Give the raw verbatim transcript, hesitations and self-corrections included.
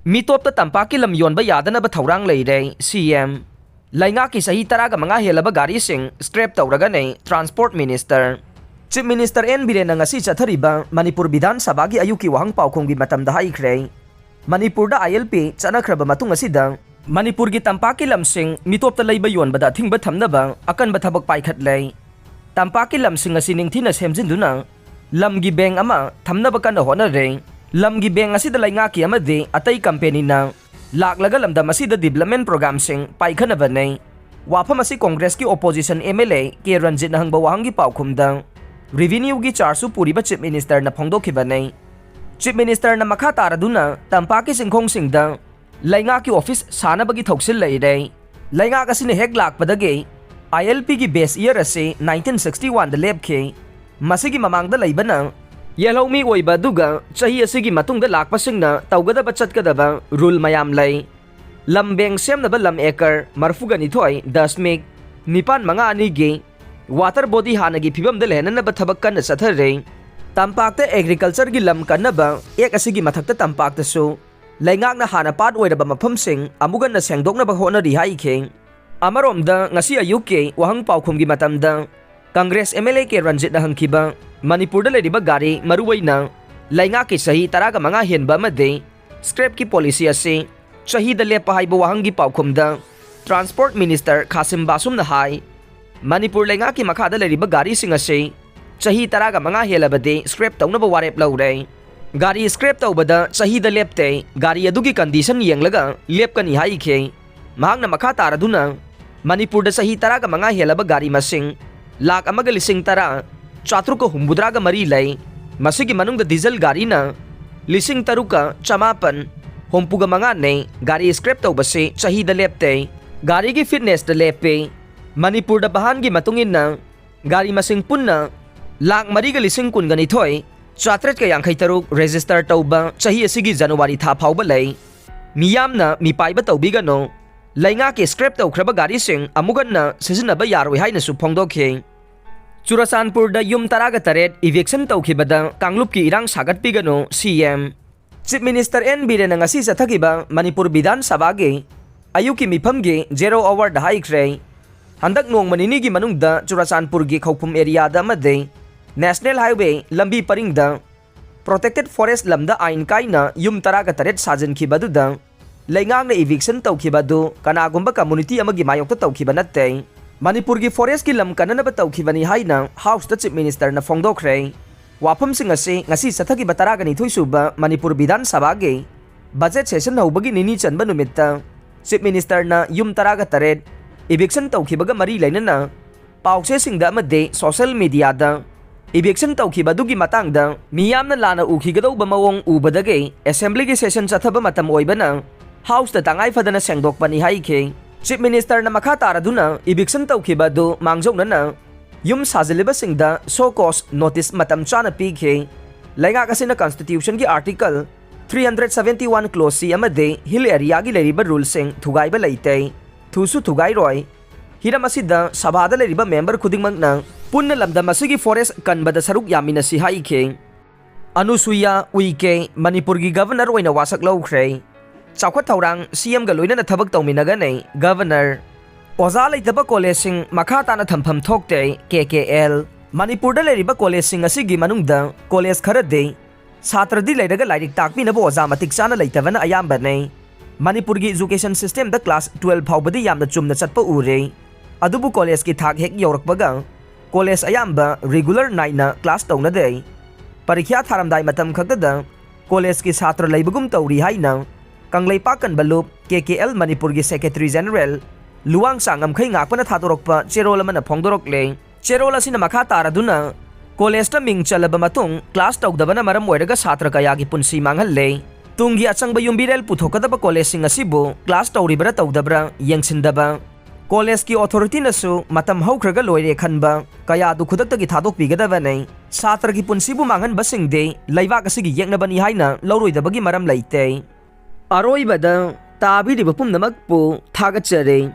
ꯃꯤꯇꯣꯞꯇ ꯇꯝꯄꯥꯛꯀꯤ ꯂꯝ ꯌꯣꯟꯕ ꯌꯥꯗꯅꯕ ꯊꯧꯔꯥꯡ ꯂꯩꯔꯦ, ꯁꯤ ꯑꯦꯝ꯫ ꯂꯩꯉꯥꯛꯀꯤ ꯆꯍꯤ ꯇꯔꯥꯒ ꯃꯉꯥ ꯍꯦꯜꯂꯕ ꯒꯥꯔꯤꯁꯤꯡ ꯁ꯭ꯀ꯭ꯔꯦꯞ ꯇꯧꯔꯒꯅꯤ, transport minister. Chief minister N ꯕꯤꯔꯦꯟꯅ ꯉꯁꯤ ꯆꯠꯊꯔꯤꯕ ꯃꯅꯤꯄꯨꯔ ꯕꯤꯙꯥꯟ ꯁꯚꯥꯒꯤ ꯑꯌꯨꯛꯀꯤ ꯋꯥꯍꯪ ꯄꯥꯎꯈꯨꯝꯒꯤ ꯃꯇꯝꯗ ꯍꯥꯏꯈ꯭ꯔꯦ, ꯃꯅꯤꯄꯨꯔꯗ ꯑꯥꯏ ꯑꯦꯜ ꯄꯤ ꯆꯠꯅꯈ꯭ꯔꯕ ꯃꯇꯨꯡ ꯑꯁꯤꯗ ꯃꯅꯤꯄꯨꯔꯒꯤ ꯇꯝꯄꯥꯛꯀꯤ ꯂꯝꯁꯤꯡ ꯃꯤꯇꯣꯞꯇ ꯂꯩꯕ ꯌꯣꯟꯕꯗ ꯑꯊꯤꯡꯕ ꯊꯝꯅꯕ ꯑꯀꯟꯕ ꯊꯕꯛ ꯄꯥꯏꯈꯠꯂꯦ꯫ ꯇꯝꯄꯥꯛꯀꯤ ꯂꯝꯁꯤꯡ ꯑꯁꯤ ꯅꯤꯡꯊꯤꯅ ꯁꯦꯝꯖꯤꯟꯗꯨꯅ ꯂꯝꯒꯤ ꯕꯦꯡ ꯑꯃ ꯊꯝꯅꯕ ꯀꯟꯅ ꯍꯣꯠꯅꯔꯦ꯫ ꯂꯝꯒꯤ ꯕꯦꯡ ꯑꯁꯤꯗ ꯂꯩꯉꯥꯛꯀꯤ ꯑꯃꯗꯤ ꯑꯇꯩ ꯀꯝꯄꯦꯅꯤꯅ ꯂꯥꯛꯂꯒ ꯂꯝꯗꯝ ꯑꯁꯤꯗ ꯗꯤꯕꯂꯞꯃꯦꯟ ꯄ꯭ꯔꯣꯒ꯭ꯔꯥꯝꯁꯤꯡ ꯄꯥꯏꯈꯠꯅꯕꯅꯤ꯫ ꯋꯥꯐꯝ ꯑꯁꯤ ꯀꯣꯡꯒ꯭ꯔꯦꯁꯀꯤ opposition M L A K ꯔꯟꯖꯤꯠꯅ ꯍꯪꯕ ꯋꯥꯍꯪꯒꯤ ꯄꯥꯎꯈꯨꯝꯗ ꯔꯤꯚꯤꯅ꯭ꯌꯨꯒꯤ ꯆꯥꯔꯖꯁꯨ ꯄꯨꯔꯤꯕ ꯆꯤꯐ ꯃꯤꯅꯤꯁꯇꯔꯅ ꯐꯣꯡꯗꯣꯛꯈꯤꯕꯅꯤ꯫ ꯆꯤꯐ ꯃꯤꯅꯤꯁꯇꯔꯅ ꯃꯈꯥ ꯇꯥꯔꯗꯨꯅ ꯇꯝꯄꯥꯛꯀꯤ ꯆꯤꯡꯈꯣꯡꯁꯤꯡꯗ ꯂꯩꯉꯥꯛꯀꯤ ꯑꯣꯐꯤꯁ ꯁꯥꯅꯕꯒꯤ ꯊꯧꯁꯤꯜ ꯂꯩꯔꯦ꯫ ꯂꯩꯉꯥꯛ ꯑꯁꯤꯅ ꯍꯦꯛ ꯂꯥꯛꯄꯗꯒꯤ ꯑꯥꯏ ꯑꯦꯜ ꯄꯤꯒꯤ ꯕꯦꯁ ꯏꯌꯔ ꯑꯁꯤ ꯅꯥꯏꯟꯇꯤꯟ ꯁꯤꯛꯁꯇꯤ ꯋꯥꯟꯗ ꯂꯦꯞꯈꯤ꯫ ꯃꯁꯤꯒꯤ ꯃꯃꯥꯡꯗ ꯂꯩꯕꯅ ꯌꯦꯜꯍꯧꯃꯤ ꯑꯣꯏꯕ, ꯑꯗꯨꯒ ꯆꯍꯤ ꯑꯁꯤꯒꯤ ꯃꯇꯨꯡꯗ ꯂꯥꯛꯄꯁꯤꯡꯅ ꯇꯧꯒꯗꯕ ꯆꯠꯀꯗꯕ ꯔꯨꯜ ꯃꯌꯥꯝ ꯂꯩ꯫ ꯂꯝ ꯕꯦꯡ ꯁꯦꯝꯅꯕ ꯂꯝ ꯑꯦꯀꯔ ꯃꯔꯤꯐꯨꯒ ꯅꯤꯊꯣꯏ ꯗꯁꯃꯤꯛ ꯅꯤꯄꯥꯟ ꯃꯉꯥ ꯑꯅꯤꯒꯤ ꯋꯥꯇꯔ ꯕꯣꯗꯤ ꯍꯥꯟꯅꯒꯤ ꯐꯤꯕꯝꯗ ꯂꯩꯍꯟꯅꯕ ꯊꯕꯛ ꯀꯟꯅ ꯆꯠꯊꯔꯤ꯫ ꯇꯝꯄꯥꯛꯇ ꯑꯦꯒ꯭ꯔꯤꯀꯜꯆꯔꯒꯤ ꯂꯝ ꯀꯟꯅꯕ ꯑꯦꯛ ꯑꯁꯤꯒꯤ ꯃꯊꯛꯇ ꯇꯝꯄꯥꯛꯇꯁꯨ ꯂꯩꯉꯥꯛꯅ ꯍꯥꯟꯅ ꯄꯥꯠ ꯑꯣꯏꯔꯕ ꯃꯐꯝꯁꯤꯡ ꯑꯃꯨꯛ ꯍꯟꯅ ꯁꯦꯡꯗꯣꯛꯅꯕ ꯍꯣꯠꯅꯔꯤ ꯍꯥꯏꯈꯤ꯫ ꯑꯃꯔꯣꯝꯗ, ꯉꯁꯤ ꯑꯌꯨꯛꯀꯤ ꯋꯥꯍꯪ ꯄꯥꯎꯈꯨꯝꯒꯤ ꯃꯇꯝꯗ Congress M L A K ꯔꯟꯖꯤꯠꯅ ꯍꯪꯈꯤꯕ ꯃꯅꯤꯄꯨꯔꯗ ꯂꯩꯔꯤꯕ ꯒꯥꯔꯤ, ꯃꯔꯨꯑꯣꯏꯅ ꯂꯩꯉꯥꯛꯀꯤ ꯆꯍꯤ ꯇꯔꯥꯒ ꯃꯉꯥ ꯍꯦꯟꯕ ꯑꯃꯗꯤ ꯁ꯭ꯀ꯭ꯔꯦꯞꯀꯤ ꯄꯣꯂꯤꯁꯤ ꯑꯁꯤ ꯆꯍꯤꯗ ꯂꯦꯞꯄ ꯍꯥꯏꯕ ꯋꯥꯍꯪꯒꯤ ꯄꯥꯎꯈꯨꯝꯗ ꯇ꯭ꯔꯥꯟꯁꯄꯣꯔꯠ ꯃꯤꯅꯤꯁꯇꯔ ꯈꯥꯁꯤꯝ ꯕꯥꯁꯨꯝꯅ ꯍꯥꯏ, ꯃꯅꯤꯄꯨꯔ ꯂꯩꯉꯥꯛꯀꯤ ꯃꯈꯥꯗ ꯂꯩꯔꯤꯕ ꯒꯥꯔꯤꯁꯤꯡ ꯑꯁꯤ ꯆꯍꯤ ꯇꯔꯥꯒ ꯃꯉꯥ ꯍꯦꯜꯂꯕꯗꯤ ꯁ꯭ꯀ꯭ꯔꯦꯞ ꯇꯧꯅꯕ ꯋꯥꯔꯦꯞ ꯂꯧꯔꯦ꯫ ꯒꯥꯔꯤ ꯁ꯭ꯀ꯭ꯔꯦꯞ ꯇꯧꯕꯗ ꯆꯍꯤꯗ ꯂꯦꯞꯇꯦ, ꯒꯥꯔꯤ ꯑꯗꯨꯒꯤ ꯀꯟꯗꯤꯁꯟ ꯌꯦꯡꯂꯒ ꯂꯦꯞꯀꯅꯤ ꯍꯥꯏꯈꯤ꯫ ꯃꯍꯥꯛꯅ ꯃꯈꯥ ꯇꯥꯔꯗꯨꯅ, ꯃꯅꯤꯄꯨꯔꯗ ꯆꯍꯤ ꯇꯔꯥꯒ ꯃꯉꯥ ꯍꯦꯜꯂꯕ ꯒꯥꯔꯤ ꯃꯁꯤꯡ ꯂꯥꯛ ꯑꯃꯒ ꯂꯤꯁꯤꯡ ꯇꯔꯥ, ꯆꯥꯇ꯭ꯔꯨꯛꯀ ꯍꯨꯝꯐꯨꯇꯔꯥꯒ ꯃꯔꯤ ꯂꯩ꯫ ꯃꯁꯤꯒꯤ ꯃꯅꯨꯡꯗ ꯗꯤꯖꯜ ꯒꯥꯔꯤꯅ ꯂꯤꯁꯤꯡ ꯇꯔꯨꯛꯀ ꯆꯃꯥꯄꯟ ꯍꯨꯝꯐꯨꯒ ꯃꯉꯥꯅꯤ꯫ ꯒꯥꯔꯤ ꯁ꯭ꯀ꯭ꯔꯦꯞ ꯇꯧꯕꯁꯤ ꯆꯍꯤꯗ ꯂꯦꯞꯇꯦ, ꯒꯥꯔꯤꯒꯤ ꯐꯤꯠꯅꯦꯁꯇ ꯂꯦꯞꯄꯤ꯫ ꯃꯅꯤꯄꯨꯔꯗ ꯚꯥꯍꯥꯟꯒꯤ ꯃꯇꯨꯡ ꯏꯟꯅ ꯒꯥꯔꯤ ꯃꯁꯤꯡ ꯄꯨꯟꯅ ꯂꯥꯛ ꯃꯔꯤꯒ ꯂꯤꯁꯤꯡ ꯀꯨꯟꯒ ꯅꯤꯊꯣꯏ, ꯆꯥꯇ꯭ꯔꯦꯠꯀ ꯌꯥꯡꯈꯩ ꯇꯔꯨꯛ ꯔꯦꯖꯤꯁꯇꯔ ꯇꯧꯕ ꯆꯍꯤ ꯑꯁꯤꯒꯤ ꯖꯅꯋꯥꯔꯤ ꯊꯥ ꯐꯥꯎꯕ ꯂꯩ꯫ ꯃꯤꯌꯥꯝꯅ ꯃꯤꯄꯥꯏꯕ ꯇꯧꯕꯤꯒꯅꯨ꯫ ꯂꯩꯉꯥꯛꯀꯤ ꯁ꯭ꯀ꯭ꯔꯦꯞ ꯇꯧꯈ꯭ꯔꯕ ꯒꯥꯔꯤꯁꯤꯡ ꯑꯃꯨꯛ ꯍꯟꯅ ꯁꯤꯖꯤꯟꯅꯕ ꯌꯥꯔꯣꯏ ꯍꯥꯏꯅꯁꯨ ꯐꯣꯡꯗꯣꯛꯈꯤ꯫ ꯆꯨꯔꯆꯥꯟꯄꯨꯔꯗ ꯌꯨꯝ ꯇꯔꯥꯒ ꯇꯔꯦꯠ ꯏꯚꯤꯛꯁꯟ ꯇꯧꯈꯤꯕꯗ ꯀꯥꯡꯂꯨꯞꯀꯤ ꯏꯔꯥꯡ ꯁꯥꯒꯠꯄꯤꯒꯅꯨ, ꯁꯤ ꯑꯦꯝ꯫ Chief Minister ꯑꯦꯟ ꯕꯤꯔꯦꯟꯅ ꯉꯁꯤ ꯆꯠꯊꯈꯤꯕ ꯃꯅꯤꯄꯨꯔ ꯕꯤꯙꯥꯟ ꯁꯚꯥꯒꯤ ꯑꯌꯨꯛꯀꯤ ꯃꯤꯐꯝꯒꯤ Zero Hourꯗ ꯍꯥꯏꯈ꯭ꯔꯦ, ꯍꯟꯗꯛ ꯅꯣꯡꯃ ꯅꯤꯅꯤꯒꯤ ꯃꯅꯨꯡꯗ ꯆꯨꯔꯆꯥꯟꯄꯨꯔꯒꯤ ꯈꯧꯄꯨꯝ ꯑꯦꯔꯤꯌꯥꯗ ꯑꯃꯗꯤ National Highway ꯂꯝꯕꯤ ꯄꯔꯤꯡꯗ Protected Forest ꯂꯝꯗ ꯑꯥꯏꯟ ꯀꯥꯏꯅ ꯌꯨꯝ ꯇꯔꯥꯒ ꯇꯔꯦꯠ ꯁꯥꯖꯤꯟꯈꯤꯕ ꯑꯗꯨꯗ ꯂꯩꯉꯥꯛꯅ eviction ꯇꯧꯈꯤꯕ ꯑꯗꯨ ꯀꯅꯥꯒꯨꯝꯕ community ꯑꯃꯒꯤ ꯃꯥꯌꯣꯛꯇ ꯇꯧꯈꯤꯕ ꯅꯠꯇꯦ꯫ ꯃꯅꯤꯄꯨꯔꯒꯤ forestꯀꯤ ꯂꯝ ꯀꯟꯅꯅꯕ ꯇꯧꯈꯤꯕꯅꯤ ꯍꯥꯏꯅ Houseꯇ Chief Ministerꯅ ꯐꯣꯡꯗꯣꯛꯈ꯭ꯔꯦ꯫ ꯋꯥꯐꯝꯁꯤꯡ ꯑꯁꯤ ꯉꯁꯤ ꯆꯠꯊꯈꯤꯕ ꯇꯔꯥꯒ ꯅꯤꯊꯣꯏ ꯁꯨꯕ ꯃꯅꯤꯄꯨꯔ ꯕꯤꯙꯥꯟ ꯁꯚꯥꯒꯤ budget session ꯍꯧꯕꯒꯤ ꯅꯤꯅꯤ ꯆꯟꯕ ꯅꯨꯃꯤꯠꯇ Chief Ministerꯅ ꯌꯨꯝ ꯇꯔꯥꯒ ꯇꯔꯦꯠ eviction ꯇꯧꯈꯤꯕꯒ ꯃꯔꯤ ꯂꯩꯅꯅ ꯄꯥꯎꯆꯦꯁꯤꯡꯗ ꯑꯃꯗꯤ social mediaꯗ eviction ꯇꯧꯈꯤꯕ ꯑꯗꯨꯒꯤ ꯃꯇꯥꯡꯗ ꯃꯤꯌꯥꯝꯅ ꯂꯥꯟꯅ ꯎꯈꯤꯒꯗꯧꯕ ꯃꯑꯣꯡ ꯎꯕꯗꯒꯤ Assemblyꯒꯤ session ꯆꯠꯊꯕ ꯃꯇꯝ ꯑꯣꯏꯕꯅ Houseꯇ ꯇꯉꯥꯏ ꯐꯗꯅ ꯁꯦꯡꯗꯣꯛꯄꯅꯤ ꯍꯥꯏꯈꯤ꯫ Chief Ministerꯅ ꯃꯈꯥ ꯇꯥꯔꯗꯨꯅ eviction ꯇꯧꯈꯤꯕ ꯑꯗꯨ ꯃꯥꯡꯖꯧꯅꯅ ꯌꯨꯝ ꯁꯥꯖꯤꯜꯂꯤꯕꯁꯤꯡꯗ show cause notice ꯃꯇꯝ ꯆꯥꯅ ꯄꯤꯈꯤ꯫ ꯂꯩꯉꯥꯛ ꯑꯁꯤꯅ Constitutionꯒꯤ Article three hundred seventy one Clause C ꯑꯃꯗꯤ Hill Areaꯒꯤ ꯂꯩꯔꯤꯕ ruleꯁꯤꯡ ꯊꯨꯒꯥꯏꯕ ꯂꯩꯇꯦ, ꯊꯨꯁꯨ ꯊꯨꯒꯥꯏꯔꯣꯏ꯫ ꯍꯤꯔꯝ ꯑꯁꯤꯗ ꯁꯚꯥꯗ ꯂꯩꯔꯤꯕ member ꯈꯨꯗꯤꯡꯃꯛꯅ ꯄꯨꯟꯅ ꯂꯝꯗꯝ ꯑꯁꯤꯒꯤ forest ꯀꯟꯕꯗ ꯁꯔꯨꯛ ꯌꯥꯃꯤꯟꯅꯁꯤ ꯍꯥꯏꯈꯤ꯫ ꯑꯅꯨꯁꯨꯏꯌꯥ ꯎꯏꯀꯦ ꯃꯅꯤꯄꯨꯔꯒꯤ Governor ꯑꯣꯏꯅ ꯋꯥꯁꯛ ꯂꯧꯈ꯭ꯔꯦ꯫ ꯆꯥꯎꯈꯠ ꯊꯧꯔꯥꯡ CMꯒ ꯂꯣꯏꯅꯅ ꯊꯕꯛ ꯇꯧꯃꯤꯟꯅꯒꯅꯤ Governor꯫ ꯑꯣꯖꯥ ꯂꯩꯇꯕ collegeꯁꯤꯡ ꯃꯈꯥ ꯇꯥꯅ ꯊꯝꯐꯝ ꯊꯣꯛꯇꯦ, KKL꯫ ꯃꯅꯤꯄꯨꯔꯗ ꯂꯩꯔꯤꯕ collegeꯁꯤꯡ ꯑꯁꯤꯒꯤ ꯃꯅꯨꯡꯗ college ꯈꯔꯗꯤ ꯁꯥꯇ꯭ꯔꯗꯤ ꯂꯩꯔꯒ ꯂꯥꯏꯔꯤꯛ ꯇꯥꯛꯄꯤꯅꯕ ꯑꯣꯖꯥ ꯃꯇꯤꯛ ꯆꯥꯅ ꯂꯩꯇꯕꯅ ꯑꯌꯥꯝꯕꯅꯤ꯫ ꯃꯅꯤꯄꯨꯔꯒꯤ education systemꯗ class twelve ꯐꯥꯎꯕꯗꯤ ꯌꯥꯝꯅ ꯆꯨꯝꯅ ꯆꯠꯄ ꯎꯔꯦ, ꯑꯗꯨꯕꯨ collegeꯀꯤ ꯊꯥꯛ ꯍꯦꯛ ꯌꯧꯔꯛꯄꯒ college ꯑꯌꯥꯝꯕ regular ꯅꯥꯏꯅ class ꯇꯧꯅꯗꯦ꯫ ꯄꯔꯤꯈ꯭ꯌꯥ ꯊꯥꯔꯝꯗꯥꯏ ꯃꯇꯝ ꯈꯛꯇꯗ collegeꯀꯤ ꯁꯥꯇ꯭ꯔ ꯂꯩꯕꯒꯨꯝ ꯇꯧꯔꯤ ꯍꯥꯏꯅ ꯀꯪꯂꯩꯄꯥꯛ ꯀꯟꯕ ꯂꯨꯞ, KKL ꯃꯅꯤꯄꯨꯔꯒꯤ Secretary General ꯂꯨꯋꯥꯡꯆꯥꯡ ꯉꯝꯈꯩ ꯉꯥꯛꯄꯅ ꯊꯥꯗꯣꯔꯛꯄ ꯆꯦꯔꯣꯜ ꯑꯃꯅ ꯐꯣꯡꯗꯣꯔꯛꯂꯦ꯫ ꯆꯦꯔꯣꯜ ꯑꯁꯤꯅ ꯃꯈꯥ ꯇꯥꯔꯗꯨꯅ, collegeꯇ ꯃꯤꯡ ꯆꯜꯂꯕ ꯃꯇꯨꯡ class ꯇꯧꯗꯕꯅ ꯃꯔꯝ ꯑꯣꯏꯔꯒ ꯁꯥꯇ꯭ꯔ ꯀꯌꯥꯒꯤ ꯄꯨꯟꯁꯤ ꯃꯥꯡꯍꯜꯂꯦ꯫ ꯇꯨꯡꯒꯤ ꯑꯆꯪꯕ ꯌꯨꯝꯕꯤꯔꯦꯜ ꯄꯨꯊꯣꯛꯀꯗꯕ collegeꯁꯤꯡ ꯑꯁꯤꯕꯨ class ꯇꯧꯔꯤꯕꯔꯥ ꯇꯧꯗꯕ꯭ꯔꯥ ꯌꯦꯡꯁꯤꯟꯗꯕ, collegeꯀꯤ authorityꯅꯁꯨ ꯃꯇꯝ ꯍꯧꯈ꯭ꯔꯒ ꯂꯣꯏꯔꯦ ꯈꯟꯕ ꯀꯌꯥꯗꯨ ꯈꯨꯗꯛꯇꯒꯤ ꯊꯥꯗꯣꯛꯄꯤꯒꯗꯕꯅꯤ꯫ ꯁꯥꯇ꯭ꯔꯒꯤ ꯄꯨꯟꯁꯤꯕꯨ ꯃꯥꯡꯍꯟꯕꯁꯤꯡꯗꯤ ꯂꯩꯕꯥꯛ ꯑꯁꯤꯒꯤ ꯌꯦꯛꯅꯕꯅꯤ ꯍꯥꯏꯅ ꯂꯧꯔꯣꯏꯗꯕꯒꯤ ꯃꯔꯝ ꯂꯩꯇꯦ꯫ ꯑꯔꯣꯏꯕꯗ ꯇꯥꯕꯤꯔꯤꯕ ꯄꯨꯝꯅꯃꯛꯄꯨ ꯊꯥꯒꯠꯆꯔꯤ꯫